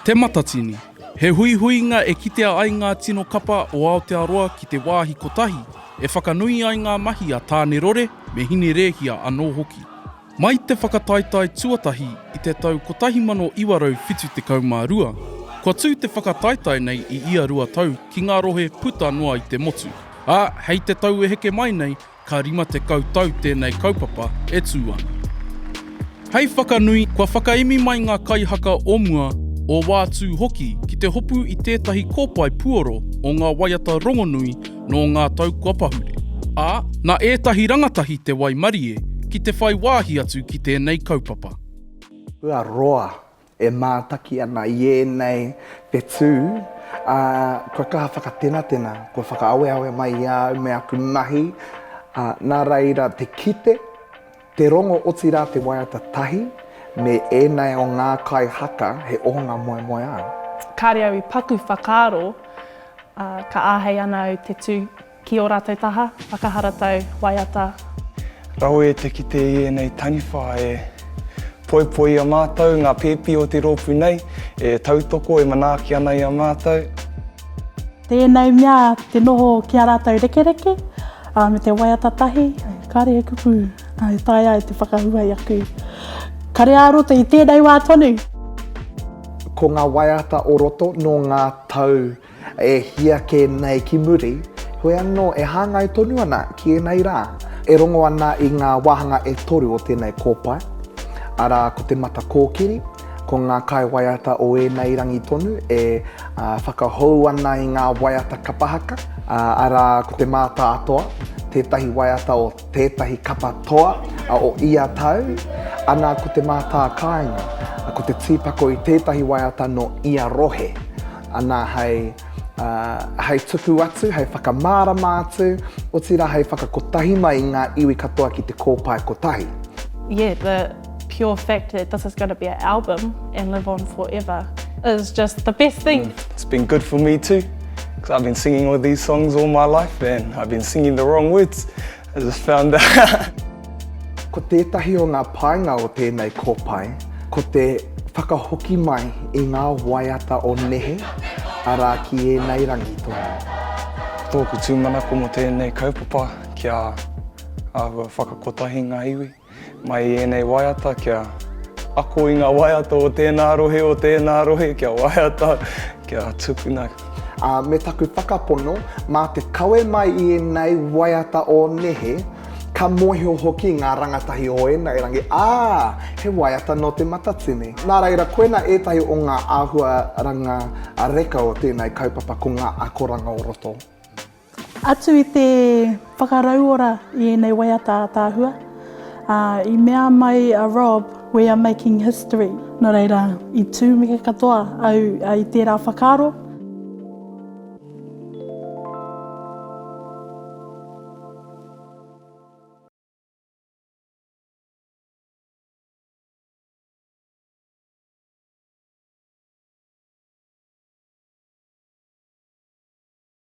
Te Matatini, He huihuinga e kitea ai ngā tino kapa o Aotearoa ki te wāhi kotahi e whakanui ai ngā mahi a Tānerore me Hinerēhia anō hoki. Mai te whakataetae tuatahi i te tau 1972, kua tū te whakataetae nei i ia rua tau ki ngā rohe puta noa i te motu, ā, hei te tau e heke mai nei ka 50 tau tēnei kaupapa e tū ana. Hei whakanui, kua whakaemi mai ngā kaihaka o mua, o wā tū hoki ki te hopu i tētahi kōpae puoro o ngā waiata rongonui nō ngā tau kua pahure. Ā, nā ētahi rangatahi te waimarie ki te whai wāhi atu ki tēnei kaupapa. Kua roa e mātaki ana i ēnei whetū, ā, kua kaha whakatenatena, kua whakaaweawe mai i a au me aku mahi, ā, nā reira te kite, te rongo otirā te waiata tahi me ēnei o ngā kaihaka he ohonga moemoeā. Kāre au i paku whakaaro, ā, ka āhei ana au te tū Ki ō rātou taha, whakaharatau, waiata. Rawe te kite i ēnei taniwha e poipoi i a mātou, ngā pēpi o te rōpū nei, e tautoko, e manaaki ana i a mātou. Tēnei mea te noho ki a rātou rekereke, ā, me te waiata tahi, kāre he kupu e taea ai te whakahua i aku kare ā-roto i tēnei wā tonu. Ko ngā waiata o roto nō ngā tau E hia kē nei ki muri, heoi anō e hāngai tonu ana ki ēnei rā. E rongo ana i ngā wāhanga e toru o tēnei kōpae, arā, ko te mata kōkiri, ko ngā kaiwaiata o ēnei rangi tonu e whakahou ana i ngā waiata kapa haka, arā, ko te mātātoa, tētahi waiata o tētahi kapa toa o ia tau, ana ko te mātākāinga, ko te tīpako i tētahi waiata nō ia rohe. Ana hei, hei tuku atu, hei whakamārama atu, otirā hei whakakotahi mai i ngā iwi katoa ki te kōpae kotahi. Yeah, the pure fact that this is gonna be an album and live on forever is just the best thing. It's been good for me too, because I've been singing all these songs all my life and I've been singing the wrong words. I just found out. Ko tētahi o ngā painga o tēnei kōpae, ko te whakahoki mai i ngā waiata o nehe, arā ki ēnei rangi tonu. Ko tōku tūmanako mō tēnei kaupapa kia āhua whakakotahi ngā iwi. Mai i ēnei waiata kia ako i ngā waiata o tēnā rohe, o tēnā rohe, kia waiata, kia tukuna. Ā, me taku whakapono, mā te kawe mai i ēnei waiata o nehe, ka mōhio hoki ngā rangatahi o ēnei rangi, ā, he waiata nō Te Matatini. Nā reira, koinā ētahi o ngā āhuaranga reka o tēnei kaupapa ko ngā akoranga o roto. Atu i te whakarauora i ēnei waiata ātaahua, ā, i mea mai a Rob, we are making history. Nō reira, i tūmeke katoa au i tērā whakaaro.